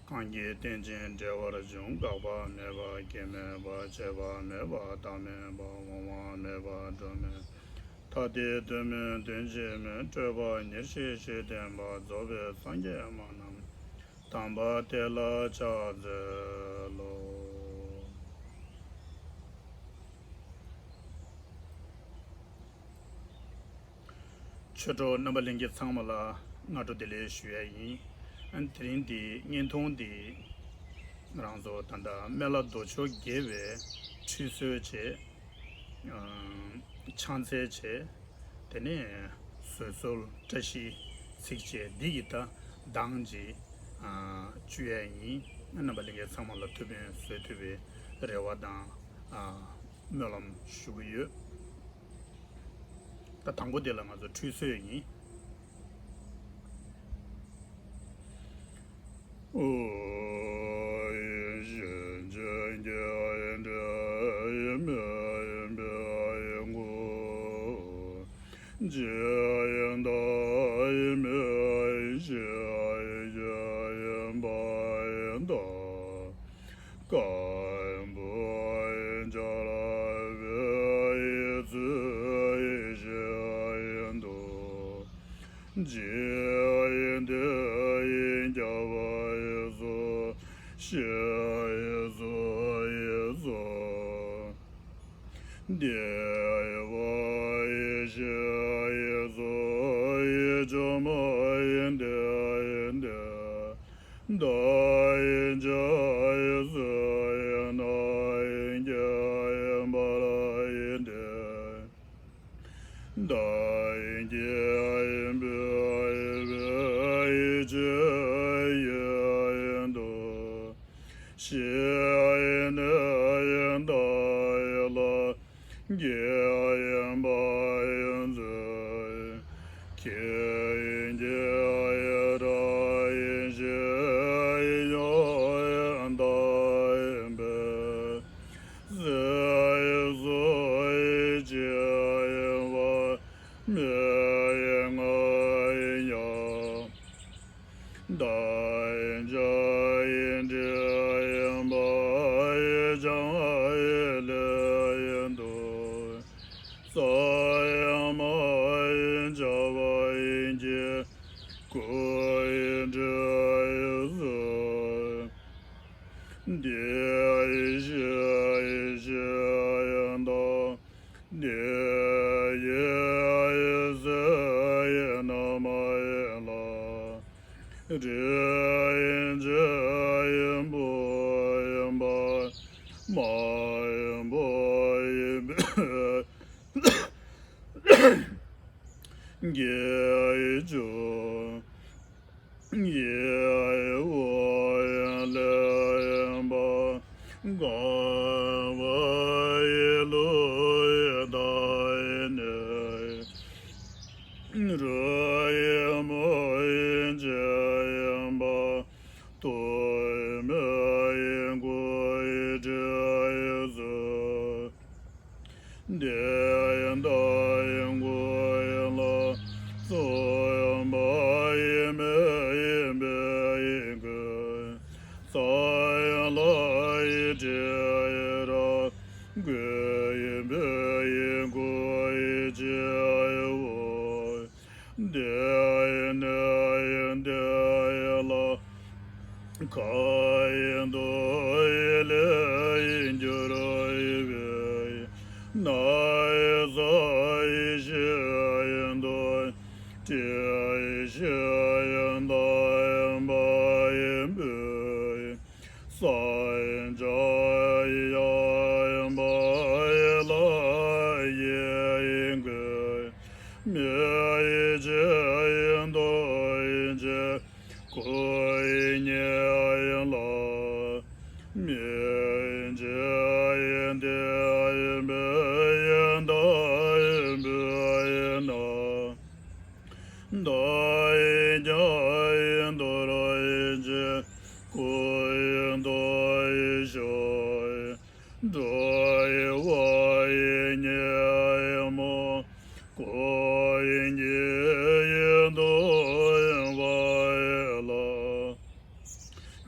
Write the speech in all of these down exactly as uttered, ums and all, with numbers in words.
གང་གིས་རྟེན་ཅིང་འབྲེལ་བར་འབྱུང་། འགག་པ་མེད་པ་སྐྱེ་མེད་པ། སྐྱེ་བ་མེད་པ་བདག་མེད་པ། འོང་བ་མེད་པ་འགྲོ་མེད་པ། ཐ་དད་དོན་མེད་དོན་གཅིག་མིན། སྤྲོས་པ་ཉེར་ཞི་ཞི་བསྟན་པ། རྫོགས་པའི་སངས་རྒྱས་སྨྲ་རྣམས་དམ་པ་དེ་ལ་ཕྱག་འཚལ་ལོ། ཆོས་གྲོགས་རྣམ་པ་ལྷན་རྒྱས་ཚང་མ་ལ་སྔ་དྲོ་བདེ་ལེགས་ཞུ་ཡ་ཡིན། ཨ་ནི་དེ་རིང་འདི་བརྙན་ཐུང་འདི་ང་རང་ཚོ་ད་ལྟ་སྨན་བླ་རྡོ་མཆོག་རྒྱལ་བའི་ཁྲུས་གསོལ་བྱས། ཨ་ཕྱག་འཚལ་བྱས། དེ་ནས་བཟོད་གསོལ་བཀྲ་ཤིས་ཚིགས་བཅད་འདི་ཡི་ད་གདངས་ཀྱིས་ཨ་བཅུ་ཡ་ཡིན། རྣམ་པ་ལྷན་རྒྱས་ཚང་མ་ལ་ཐུགས་ཕན་གསོས་ཐུབ་པའི་རེ་བ་དང་། ཨ་སྨོན་ལམ་ཞུ་གི་ཡོད། ད་དང་པོ་དེ་ལ་ང་ཚོ་ཁྲུས་གསོལ་ཡིན།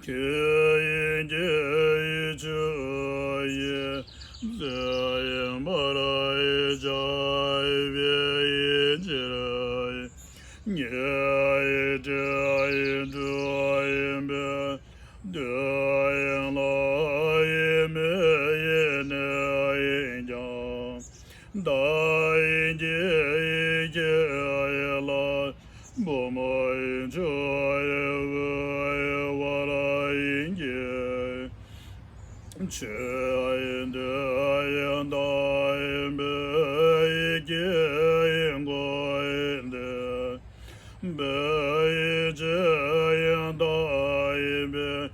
ཡིན་གྱི་ཆུ་ཡིས་རྩེ་ཡི་འབར་བར་བྱ་བའི་ཕྱིར། ཉེ་བའི་དགྲ་ཡི་དགྲ་ཡིན་པས། བདུད་ཡི་ལྷ་ཡི་མི་ཡི་གནས་ཡིན་ཀྱང་། བདག་ཡིན་གྱི་ཁྱེད་ཡི་ལྷ། བུ་མོ་ཡི་ཆུ་ཡི་འོད་ཡི་བར་ཡིན་གྱི། ཆོས་ཡི་འདོད་ཡི་བདག་ཡིན་པས། སྐྱེ་ཡི་འགོ་ཡི་འདི། འབད་ཡི་ཆེ་ཡི་བདག་ཡིན་པས།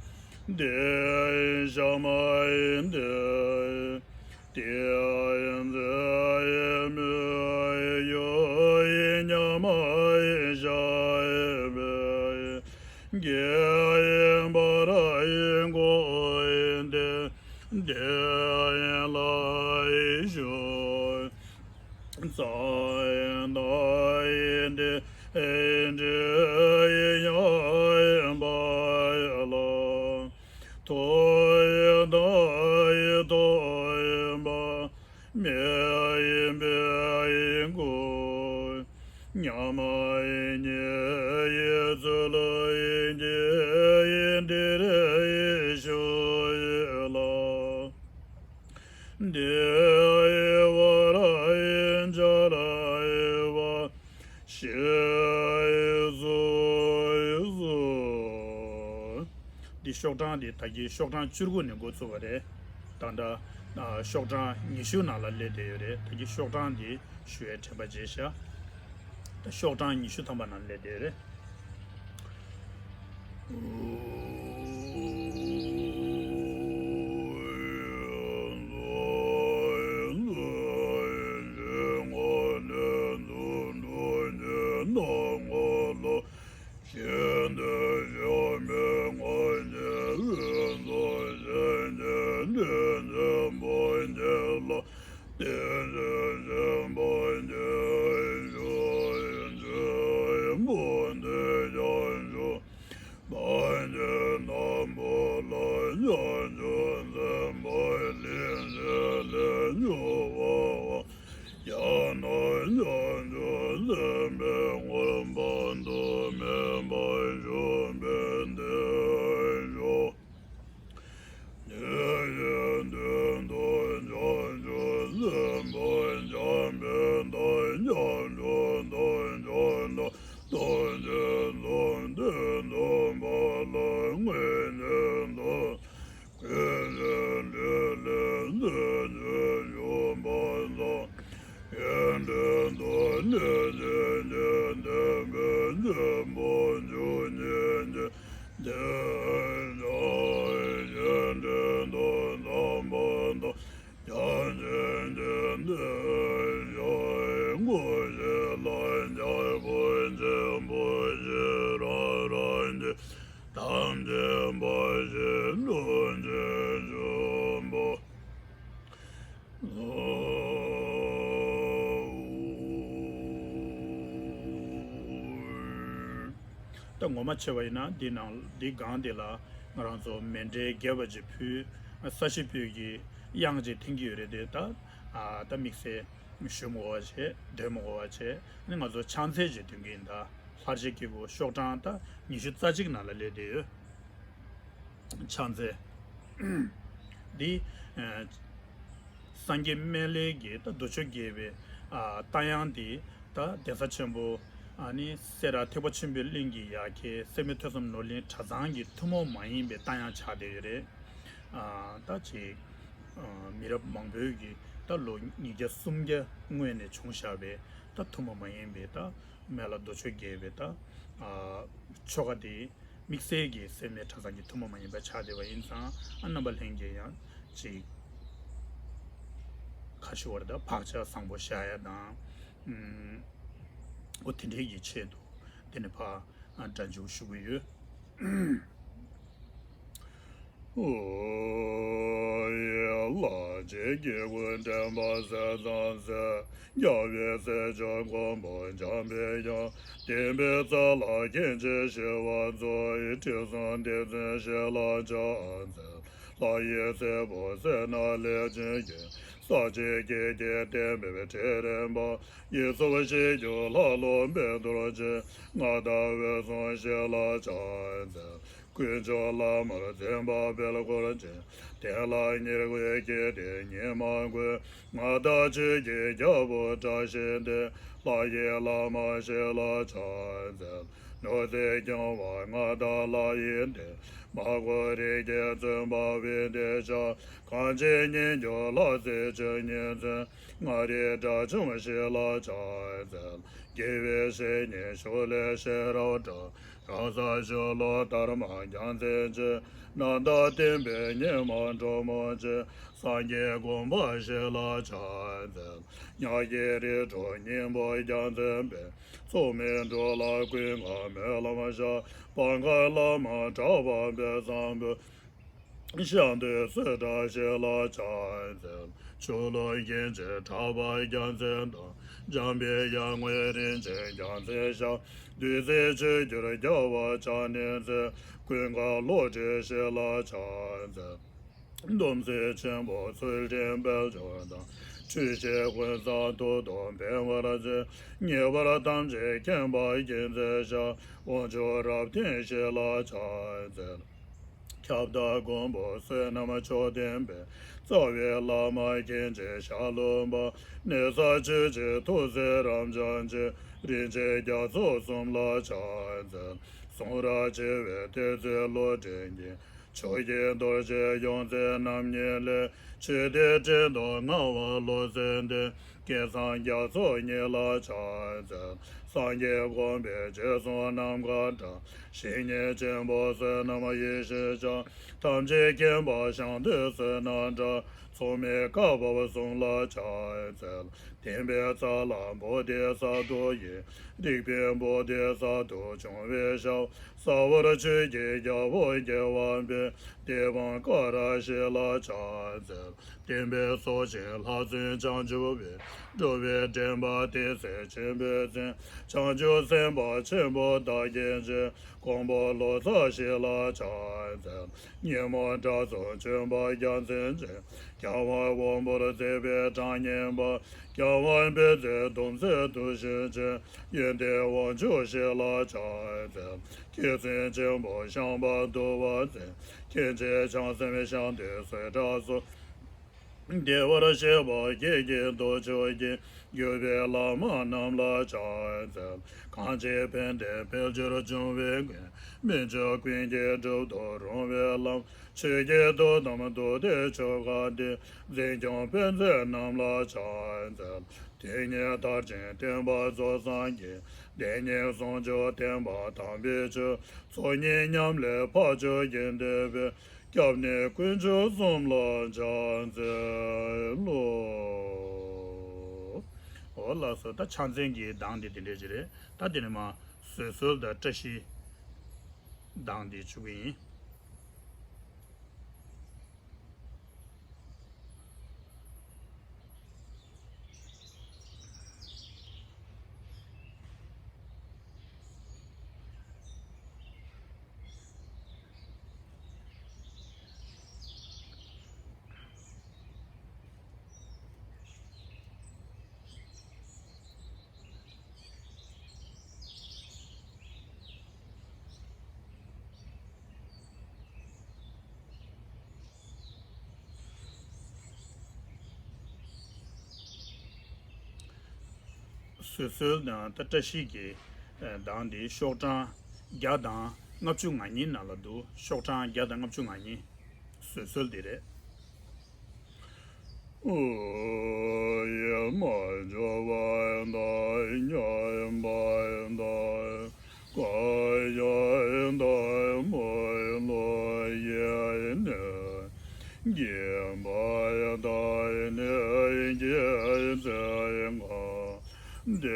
དེ་ཡི་ཞག་མ་ཡིན་ཏེ། དེ་ཡི་མཛེས་ཡི་མོས་ཡི་ཉི་མ་ཡི་ཞག་ཡིན་པས། དགེ་ཡི་འབར་ཡི་འགོ་ཡི་འདི། དེ་ཡི་ལྷ་ཡི་ཞུ། རྩྭ་ཡི་མདའ་ཡི་འདི། འདྲེ་ཡི་ཉ་ཡི་བ་ཡི་ལ། ཐོ་ཡི་མདའ་ཡི་ཐོ་ཡི་བ། མེ་ཡི་མེ་ཡི་མགོ། ཉ་མ་ཡི་ཉེ་ཡི་ཚུལ་ཡིན་གྱི། འདི་རེ་ཡི་ཤུ་ཡི་ལ། འདི་ཡི་བ་ར་ཡི་འཇའ་ར་ཡི་བ། ཤེ་ཡི་སུ་ཡི་སུ། འདི་ཤོག་གྲངས་འདི་ད་གིན་ཤོག་གྲངས་བཅུ་དགུ་ནས་འགོ་ཚུགས་པ་རེད། ད་ལྟ་ཨ་ཤོག་གྲངས་ཉི་ཤུ་ནང་ལ་སླེབས་བསྡད་ཡོད་རེད། ད་གིན་ཤོག་གྲངས་འདི་ཞུ་བའི་དྲན་པ་བརྗེད་ཤག་ད་ཤོག་གྲངས་ཉི་ཤུ་ཐམ་པ་ནང་སླེབས་བསྡད་ཡོད་རེད། ད་ངོ་མ་བྱས་པ་ཡིན་ན་འདི་ནང་འདི་སྒང་འདི་ལ་ང་རང་ཚོ་མཎྜལ་རྒྱས་པ་ཅིག་ཕུལ། ས་གཞི་སྤོས་ཀྱི་གཡང་ཅིག་འཐེན་གྱི་ཡོད་རེད་དེ། ད་ཨ་ད་དམིགས་བསལ་ཞུ་མི་དགོས་པ་བྱས། འདོན་མི་དགོས་པ་བྱས། ཨ་ནི་ང་ཚོ་ཕྱག་འཚལ་ཅིག་འདོན་གྱི་ཡིན། ད་ལྷར་བཅས་ཀྱི་གུ་ཤོག་གྲངས་ད་ཉི་ཤུ་རྩ་གཅིག་ནང་ལ་སླེབས་བསྡད་ཡོད། ཕྱག་འཚལ། འདི་ཨ་སངས་རྒྱས་སྨན་བླའི་གི་ད་མདོ་ཆོས་རྒྱལ་བའི་ཨ་རྟ་དབྱངས་འདི་ད་གདན་ས་ཆེན་པོ་ཨ་ནི་སེ་ར་ཐེག་པ་ཆེན་པོའི་གླིང་གི་ཡ་གྱལ་སེར་སྨད་ཐོས་བསམ་ནོར་གླིང་གྲྭ་ཚང་གི་ཐུན་མོང་མ་ཡིན་པའི་རྟ་དབྱངས་ཆགས་བསྡད་ཡོད་རེད། ཨ་ད་ཅིག་ཨ་མི་རབས་མང་པོའི་གི་ད་ལོ་ཉིས་བརྒྱ་སུམ་བརྒྱ་སྔོན་ནས་བྱུང་བཞག་པའི་ད་ཐུན་མོང་མ་ཡིན་པའི་ད་སྨན་བླ་མདོ་ཆོས་རྒྱལ་བའི་ད་ཨ་ཆོ་ག་དེ། དམིགས་བསལ་གྱི་སེར་སྨད་གྲྭ་ཚང་གི་ཐུན་མོང་མ་ཡིན་པ་ཆགས་བསྡད་པ་ཡིན་ཙང་། ཨ་རྣམ་པ་ལྷན་རྒྱས་ཡང་ཅིག་ཁ་ཤོར་བ་དང་བག་ཆགས་བཟང་པོ་བཞག་ཡ་དང་། ཨུམ། འོ་དེ་འདྲའི་གི་ཆེད་དུ་དེ་ནས་ཕར་ཨ་སྒྲ་འཇུག་ཞུ་གི་ཡོད། ཨོ་ཡ། ལྷར་བཅས་ཀྱི་གུ་དྲན་པ་གསལ་ཙམ་གསལ། རྒྱལ་བའི་སྲས་མཆོག་མགོན་པོ་འཇམ་པའི་དབྱངས། བསྟན་པའི་རྩ་ལ་མཁན་ཆེན་ཞི་བ་འཚོ། ཡི་དྲི་བསུང་ལྡེ་བཙན་ཞི་ལ་ཕྱག་འཚལ། ལྷ་ཡི་སྲས་པོ་སེར་སྣ་ལེགས་བྱོན་གྱིས། ས་གཅིག་སྐྱེས་ཀྱི་བསྟན་པའི་ཁྲི་རིམ་པ། ཡིད་འཚོ་བ་ཞིག་གྱུར་ལྷ་ཀླུ་འབད་དོར་ཆེ། མངའ་བདག་འོད་སྲུང་ཞི་ལ་ཕྱག་འཚལ། དཀོན་མཆོག་བླ་མར་བརྩོན་པ་དཔལ་འཁོར་ཆེ། བསྟན་ལ་ཉེར་མཁོའི་སྐྱེས་ཏེ་ཉི་མ་མགོན། མངའ་བདག་ཆོས་ཀྱི་རྒྱལ་པོ་བཀྲ་ཤིས་འདི། ལྷ་ཡི་བླ་མ་ཞི་ལ་ཕྱག་འཚལ། ནོར་རྫས་རྐྱང་པ་མངའ་བདག་ལྷ་ཡི་སྡེ། མ་གོ་རིགས་ཀྱི་བཙུན་པ་བི་དྷི་ཤྭ། གངས་ཅན་སྙན་བརྒྱུད་ལྷ་སྲས་ཆོས་ཉིད་འཛིན། མངའ་རིས་དགྲ་བཅོམ་ཞི་ལ་ཕྱག་འཚལ། དགེ་བའི་བཤེས་གཉེན་ཕྱོགས་ལས་ཤེས་རབ་གྲགས། རང་ས་ཤོ་ལོ་ཀ་དྷརྨ་རྒྱལ་མཚན་ཆེ། ནཱ་ད་བསྟན་པའི་ཉི་མ་འབྲོག་མོ་ཆེ། སངས་རྒྱས་དགོངས་པ་ཞི་ལ་ཕྱག་འཚལ། ཉག་གི་རི་ཁྲོད་སྙིང་པོ་རྒྱལ་མཚན་དཔལ། ཚོགས་མི་འབྲོག་ལ་ཀུན་དགའ་སྨོན་ལམ་བཞག། བར་འགའ་བླ་མ་གྲགས་པ་དཔལ་བཟང་པོས། ཤ་འདོད་གསེར་བཀྲ་ཞི་ལ་ཕྱག་འཚལ། ཆུ་ལུག་གིན་ཆེན་གྲགས་པ་རྒྱལ་མཚན་དང་། འཇམ་པའི་དབྱངས་འོད་རིན་ཆེན་རྒྱལ་མཚན་ཤ། བདུད་རྩིའི་ཆོས་གྱུར་རྒྱལ་བ་ཕྱག་ནི་མཚན། ཀུན་དགའ་བློ་གྲོས་ཞི་ལ་ཕྱག་འཚལ། སྡོམ་རྩེ་ཆེན་པོ་ཚུལ་ཁྲིམས་དཔལ་འབྱོར་དང་། འཁྲུལ་ཞིག་ཀུན་བཟང་ཐུགས་སྟོབས་འཕེལ་བར་མཛད། ཉེ་བར་ཐམས་ཅད་མཁྱེན་པ་མཁྱེན་བརྩེ་ཤ། དབང་ཕྱུག་རབ་བརྟན་ཞི་ལ་ཕྱག་འཚལ། ཁྱབ་བདག་མགོན་པོ་བསོད་ནམས་མཆོག་ལྡན་དཔལ། རྩ་བའི་བླ་མ་མཁན་ཆེན་ཞྭ་ལུ་པ། གནས་གསར་ཆོས་རྗེ་ཐུགས་སྲས་རབ་འབྱམས་ཆེ། རིན་ཆེན་རྒྱ་མཚོ་གསུམ་ལ་ཕྱག་འཚལ། གསུང་རབ་ཆེ་བའི་གཏེར་མཛོད་བློ་གྲོས་ཀྱི། ཆོས་ཀྱི་རྡོ་རྗེ་ཡོངས་འཛིན་རྣམ་གཉིས་ལས། ཆོས་སྡེ་སྤྲེལ་གདུགས་ལྔ་པ་བློ་གསལ་འདི། སྐལ་བཟང་རྒྱ་མཚོ་གཉིས་ལ་ཕྱག་འཚལ། སངས་རྒྱས་དགོངས་པའི་རྗེས་སུ་ནམ་མཁའ་འདྲ། བཤེས་གཉེན་ཆེན་པོ་བསོད་ནམས་ཡེ་ཤེས་ཤ། ཐམས་ཅད་མཁྱེན་པ་ཞང་བདུད་བསོད་ནམས་གྲགས། ཚོགས་མི་བཀའ་བབས་གསུམ་ལ་ཕྱག་འཚལ། བསྟན་པའི་རྩ་ལ་བོ་དྷི་ས་ཏྭ་ཡི། རིག་པའི་བོ་དྷི་ས་ཏྭ་འབྱུང་བའི་ཞབས། གསལ་བར་ཆོས་ཀྱི་རྒྱལ་པོ་རྒྱལ་བ་དཔལ། དེ་དབང་ཀ་ར་ཤི་ལ་ཕྱག་འཚལ། བསྟན་པའི་སྲོག་ཤིང་ལྷ་བཙུན་བྱང་ཆུབ་པའི། འགྲོ་བའི་འདྲེན་པ་དེ་ཚེ་ཆེན་པོའི་མཚན། བྱང་ཆུབ་སེམས་དཔའ་ཆེན་པོ་བདག་གིར་བྱེད། མགོན་པོ་ལོ་ཙཱ་ཞི་ལ་ཕྱག་འཚལ། ཉོན་མོངས་དགྲ་བཅོམ་བཅོམ་པ་རྒྱལ་མཚན་ཅན། རྒྱལ་དབང་དབང་པོར་མཛད་པའི་གྲགས་སྙན་པ། རྒྱལ་དབང་དཔལ་བརྩེགས་སྡོམ་མཛད་ཐུགས་ཞིང་མཁྱེན། ཡོན་ཏན་དབང་ཕྱུག་ཞི་ལ་ཕྱག་འཚལ། སྐྱེད་ཚལ་ཆེན་པོ་ཤངས་པ་འདུ་བ་ཚེ། མཁན་ཆེན་བྱང་སེམས་ཤིང་རྟའི་བཟོ་གྲྭ་སོགས། བདེ་བར་གཤེགས་པ་བརྒྱད་ཀྱི་ཐུགས་མཆོག་གི། བརྒྱུད་པའི་བླ་མ་རྣམས་ལ་ཕྱག་འཚལ། གང་ཕྱིར་ཕན་བདེ་འཕེལ་འགྱུར་འབྱུང་བའི་མགོན། སྨིན་མཆོག་ཀུན་གྱི་སྒྲུབ་ཏུ་རུང་བའི་ལམ། ཆོས་ཀྱི་མཐུ་དང་མཐུ་སྟེ་ཆོ་ག་འདི། འཛིན་སྐྱོང་སྤེལ་མཛད་རྣམས་ལ་ཕྱག་འཚལ། དོན་གཉིས་མཐར་ཕྱིན་བསྟན་པ་རྫོགས་སངས་རྒྱས། བདེན་གཉིས་ཟུང་འཇུག་བསྟན་པ་དམ་པའི་ཆོས། ཚོགས་གཉིས་ཉམས་ལེན་འཕགས་མཆོག་གི་འདུན་པས། སྐྱབས་གནས་དཀོན་མཆོག་གསུམ་ལ་ཕྱག་འཚལ་ལོ། འོ་ལགས་སོ། ད་ཕྱག་འཚལ་གྱི་གདངས་དེ་དེ་འདྲས་ཅིག་རེད། ད་དེ་ནས་མར་བཟོད་གསོལ་དང་བཀྲ་ཤིས་གདངས་དེ་བཅུག་གི་ཡིན། བཟོད་གསོལ་དང་ད་བཀྲ་ཤིས་ཀྱི་གདངས་འདི་ཤོག་གྲངས་བརྒྱ་དང་ལྔ་བཅུ་ང་གཉིས་ནང་ལ་འདུག་ཤོག་གྲངས་བརྒྱ་དང་ལྔ་བཅུ་ང་གཉིས། བཟོད་གསོལ་འདི་རེད། ཨོ་ཡེ་མ་འཇོ་བ་དང་མཉམ་པ་དང་། བཀའ་ཡང་དག་མ་ལུས་ཡེ་ནས། བསྐྱེད་པ་དང་ནི་བསྐྱེད་ཚེ་འགག་དེ་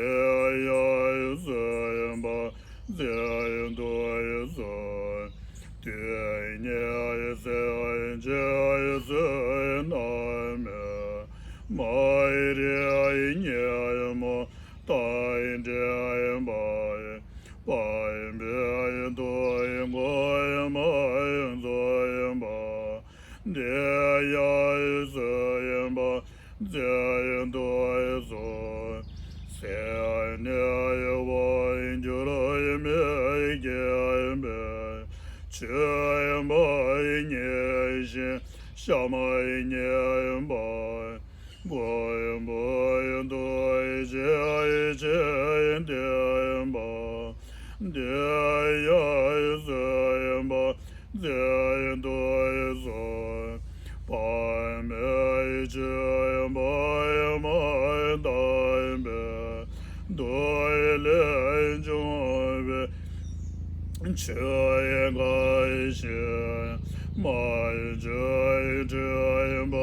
ཡང་སེམས་པ་རྩལ་དུ་གསོལ། དུས་གཉིས་སེམས་ཅན་བསོད་ནམས་མེ། མ་རིག་ཉེས་ འདི་ཡང་སྲིད་པ་འཛིན་དུ་གསོལ། སྲིད་ནས་དབང་གྱུར་མི་སྐྱེ་བའི། ཆོས་འཕགས་ཉིད་བཞིན་གཤའ་མ་ཉིད་འཕགས། མགོན་པོ་ཐུགས་རྗེ་ཆེ་ལྡན་པ། འདི་ཡང་སྲིད་པ་འཛིན་དུ་གསོལ། དཔག་མེད་ཆོས་འཕགས་མ་དག་པའི། མཐུ་ལས་བྱུང་བའི་ཆོས་འགའ་ཞིག་མ་བཅོས་སྤྲུལ་པ་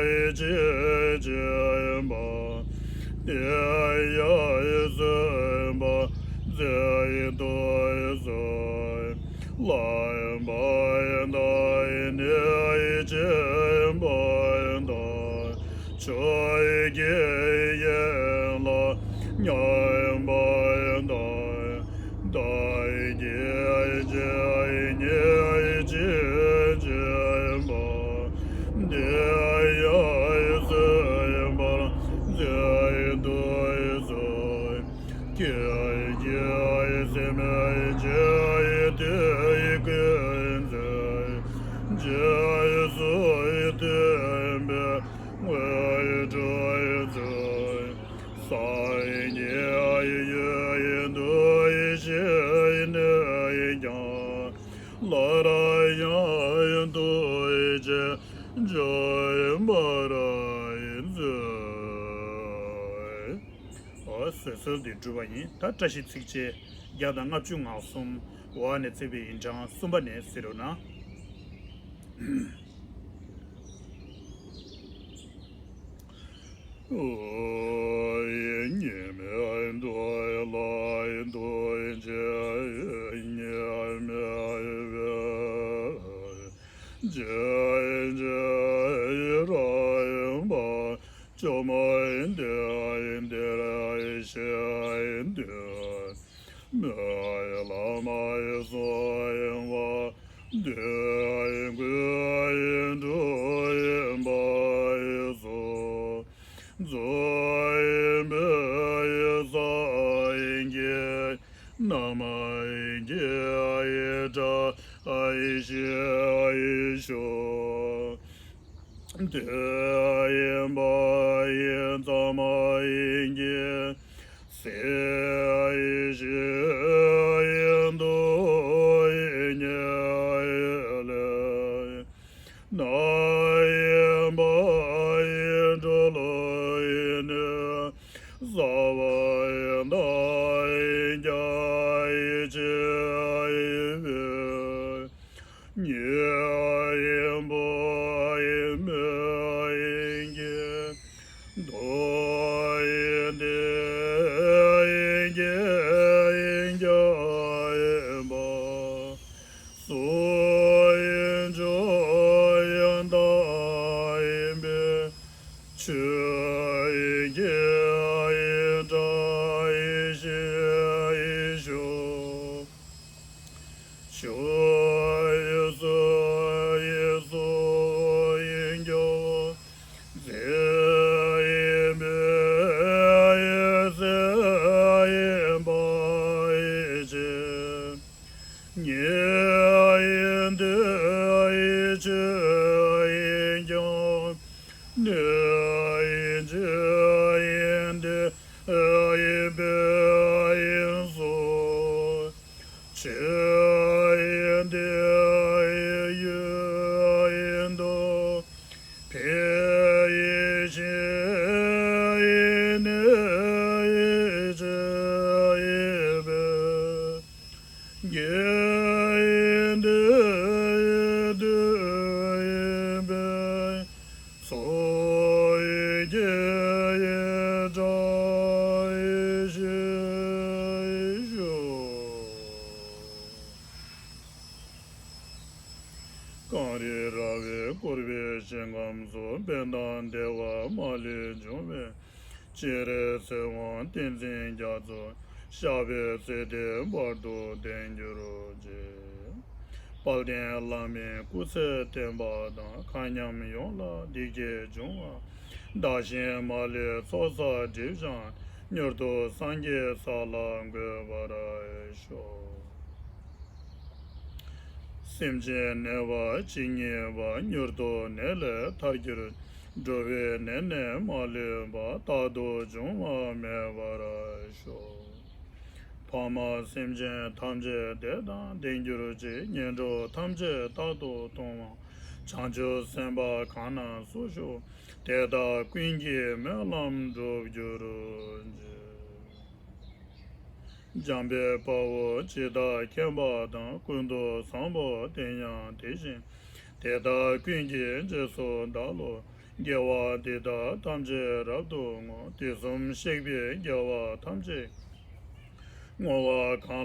ཡེ་ཤེས་ཆེན་པོ། དེ་ཡང་སྲིད་པ་འཛིན་དུ་གསོལ། ལྷ་འཕགས་དང་ནི་ཆེན་པོ་དང་། ཆོས་ཀྱི་ཡན་ལག་མཉམ་པ་དང་། བདག་གིས་ཇི་སྙེད་བསྐྱེད་བྱེད་པ། དེ་ཡང་སྲིད་པ་འཛིན་དུ་གསོལ། ཀྱེ་ཀྱེ་སེམས་ཅན་དེ་ཀུན་ཚེ་རྗེས་སུ་དྲན་པའི་དངོས་གྲུབ་སྩོལ། སངས་རྒྱས་ཡུལ་དུ་གཤེགས་ནས་ཀྱང་། སླར་ཡང་ཐུགས་རྗེས་འཇོམས་པར་མཛོད། འོ། བཟོད་གསོལ་འདི་གྲུབ་པ་ཡིན། ད་བཀྲ་ཤིས་ཚིགས་བཅད་བརྒྱ་དང་ལྔ་བཅུ་ང་གསུམ། འོག་ནས་བརྩེགས་པའི་ཡིག་ཕྲེང་གསུམ་པ་ནས་གཟིགས་རོགས་གནང་། ཉི་མའི་འོད་ལ་ཐུགས་རྗེས་ཉི་མའི་འོད་ཅན་ཅེས་རབ་འབྱུང་པོ་དེ་འདིར་གཤེགས་དུས། མི་ལ་མ་གསོན་པ་དུས་ཀུན་འགྲོ་ཡིན་པ་སོགས། རྫོགས་པའི་སངས་རྒྱས་རྣམས་ཀྱི་བཀྲ་ཤིས་ཤོག། དེ་ཡིན་པ་ཡི་ཚང་མ་ཡིན་གྱི་སྲས་ཡེ་ཤེས་ཡིན་དུ་ཡིན་ཉེ་ལེ། ན་ཡིན་པ་ཡི་གྲོ་ལོད་ཡིན་ནི། ས་བ་ཡི་མཐའ་ཡིན་ཀྱང་ཡེ་ཤེས་ཡིན་པས། ཉི་ཡིན་པ་ཡི་མེ་ཡིན་གྱི་རྡོ་ཡིན་ཏེ་ཡིན་གྱི་ཡིན་ཀྱང་ཡིན་པ། སྲོག་ཡིན་ཆུ་ཡིན་མཐའ་ཡིན་པས། ཆོས་ཡིན་གྱི་ཡིན་གྲགས་ཡེ་ཤེས་ཡིན་ཤོག། ཆུ་ཡི་སྲོག་ཡི་སྲོག་ཡིན་ཀྱང་རྫས་ཡིན་པས། ཡེ་ཤེས་ཡིན་པ་ཡེ་ཤེས། ཉི་ཡིན་ཏེ་ཡེ་ཤེས་ཡིན་ཀྱང་། ནི་ཡིན་ཅི་ཡིན་ཏེ་ཡིན་པས་ཡིན་སོ། ཆོས་ཡིན་ཏེ་ཡུལ་ཡིན་ཏོ། ཕའི་ཡེ་ཤེས་ཡིན་ནི་ཡེ་ཤེས་ཡིན་པས། དགེ་ཡིན་ཏེ་ཡེ་དུ་ཡིན་པས། ཚོགས་ཡིན་གྱི་ཡེ་གྲགས་ཡེ་ཤེས་ཤོག། གངས་རི་ར་བས་བསྐོར་བའི་ཞིང་ཁམས་སུ། ཕན་དང་བདེ་བ་མ་ལུས་འབྱུང་བའི་སྤྱན་རས་གཟིགས་དབང་བསྟན་འཛིན་རྒྱ་མཚོ། གཤེགས་པའི་ཚེ་དེ་བར་དུ་བརྟན་གྱུར་ཅིག། དཔལ་ལྡན་བླ་མའི་སྐུ་ཚེ་བརྟན་པ་དང་། མཁའ་མཉམ་ཡོངས་ལ་བདེ་སྐྱིད་འབྱུང་བ། བདག་གཞན་མ་ལུས་ཚོགས་བསགས་སྒྲིབ་སྦྱངས། མྱུར་དུ་སངས་རྒྱས་ས་ལ་འགོད་པར་ཤོག། སེམས་ཅན་ནད་པ་ཇི་སྙེད་པ། མྱུར་དུ་ནད་ལས་ཐར་གྱུར་ཅིག། འགྲོ་བའི་ནད་ནས་མ་ལུས་པ། རྟག་ཏུ་འབྱུང་བ་མེད་པར་ཤོག། ཕ་མ་སེམས་ཅན་ཐམས་ཅད་བདེ་དང་ལྡན་གྱུར་ཅིག། ངན་འགྲོ་ཐམས་ཅད་རྟག་ཏུ་སྟོངས་པ། བྱང་ཆུབ་སེམས་དཔའ་གང་ན་སུ་བཞུགས། དེ་དག་ཀུན་གྱི་སྨོན་ལམ་འགྲུབ་གྱུར་ཅིག། འཇམ་དཔལ་དཔའ་བོས་ཇི་ལྟར་མཁྱེན་པ་དང་། ཀུན་ཏུ་བཟང་པོ་དེ་ཡང་དེ་བཞིན་ཏེ། དེ་དག་ཀུན་གྱི་རྗེས་སུ་བདག་སློབ། དགེ་བ་འདི་དག་ཐམས་ཅད་རབ་ཏུ་བསྔོ། དུས་གསུམ་གཤེགས་པའི་རྒྱལ་བ་ཐམས་ཅད་བསྔོ་བ་གང་